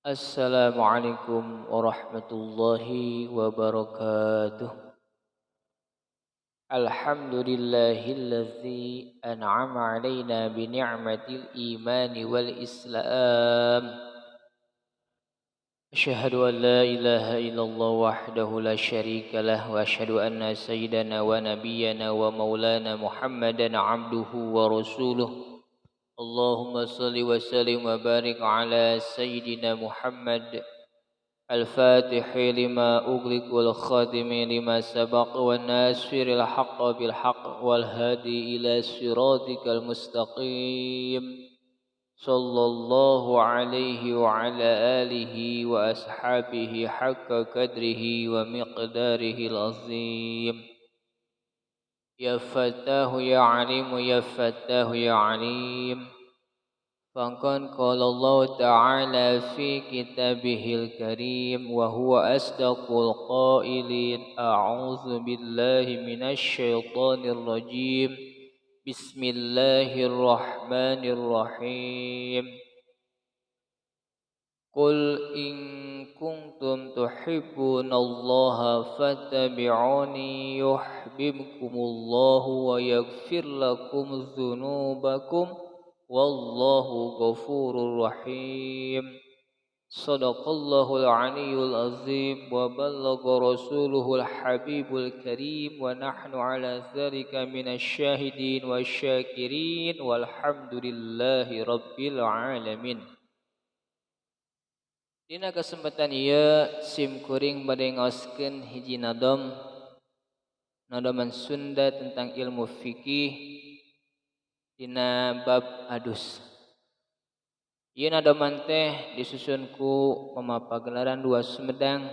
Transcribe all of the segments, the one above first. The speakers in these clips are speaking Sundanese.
Assalamualaikum warahmatullahi wabarakatuh. Alhamdulillahillazi an'ama alaina bi ni'matil imani wal islam. Asyhadu an la ilaha illallah wahdahu la syarika lah wa asyhadu anna sayyidana wa nabiyyana wa maulana Muhammadan abduhu wa rasuluh. Allahumma salli wa sallim wa barik ala sayyidina Muhammad al-fatihi lima ughliq wal khatimi lima sabaq wan nasiril haqq bil haqq wal hadi ila siratikal mustaqim sallallahu alaihi wa ala alihi wa ashabihi haqqa qadrihi wa miqdarihil azim. Ya Fattahu ya Alimu ya Fattahu ya Alim. Faqad qala Allah Ta'ala fi kitabihil karim wa huwa asdaqul qailin. A'udzu billahi minasy syaithanir rajim. Bismillahirrahmanirrahim. Qul in kuntum tuhibbunallaha fattabi'uni yuhibbukumullahu wa yaghfir lakum dzunubakum wallahu ghafurur rahim. Sadaqallahul aliyyul azim wa ballagha rasuluhul habibul karim wa nahnu ala dzalika minasy syahidin wasyakirin walhamdulillahi rabbil alamin. Dina kesempatan ieu sim kuring bade ngaoskeun hiji nadom, nadoman Sunda tentang ilmu fikih dina bab adus. Ieu nadoman teh disusun ku pamapagelaran dua Sumedang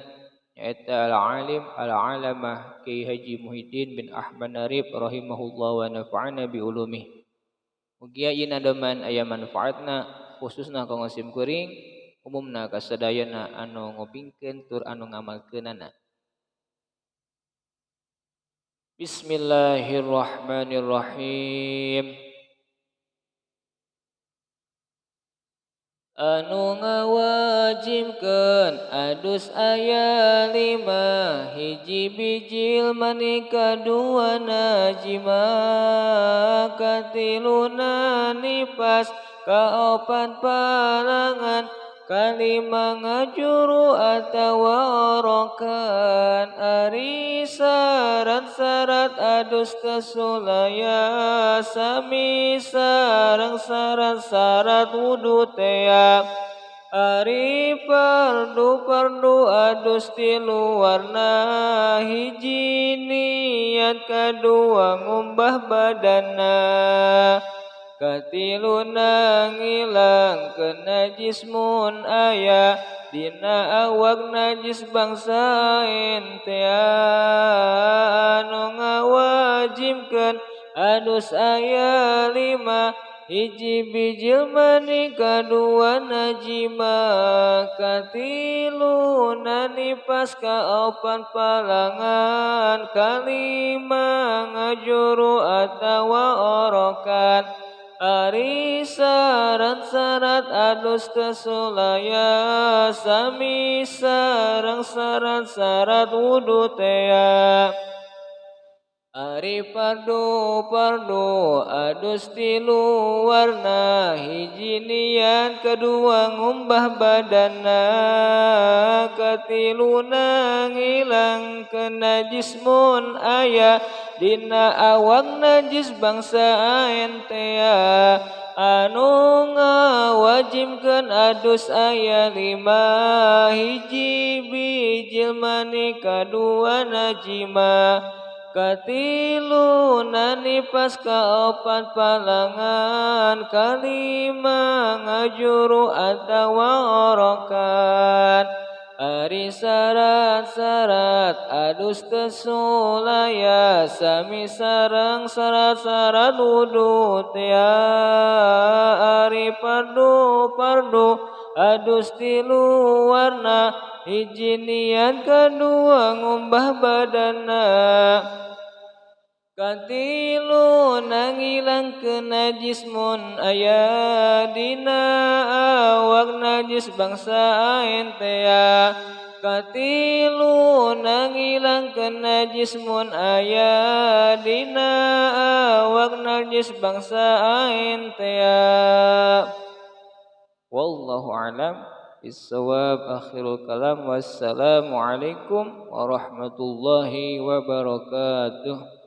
nyaeta Al-Alim Al-Alamah Kiai Haji Muhyiddin bin Ahmad Narib rahimahullah wa nafa'ana bi ulumih. Mugia ieu nadoman aya manfaatna khususna kanggo sim kuring, umumna kasadayana anu ngupingkeun tur anu ngamalkeunana. Bismillahirrahmanirrahim. Anu ngawajibkeun adus aya 5, hiji bijil manika dua najima, katiluna nipas, kaopat palangan, kalima ngajuru atawa orokan. Ari syarat-syarat adus tesulaya sami sareng syarat-syarat wudu tea. Ari perdu-perdu adus tilu warna, hiji niat kadua ngumbah badana, katiluna ngilang ke najis mun aya dina awak najis bangsa entea. Anu ngawajibkeun adus aya 5, hiji bijil mani kadua najima, katiluna nipas kaopat palangan, kalima ngajuru atawa orokan. Ari syarat-syarat adus tesulaya sami sareng syarat-syarat wudu tea. Ari pardu-pardu adus tilu warna, hiji niat kedua ngumbah badana, katiluna ngilang ke najis mun aya dina awak najis bangsa entea. Anu ngawajibkeun adus aya 5, hiji bijil mani kadua najima, katiluna nipas kaopat palangan, kalima ngajuru atawa orokan. Ari syarat-syarat adus tesulaya sami sareng syarat-syarat wudu tea. Ari pardu-pardu adus tilu warna, hiji niat kadua ngumbah badana, Katilu nangilangkeun najis mun aya dina awak najis bangsa entea. Katilu nangilangkeun najis mun aya dina awak najis bangsa entea. Wallahu a'lam bissawab. Akhirul kalam, wassalamualaikum warahmatullahi wabarakatuh.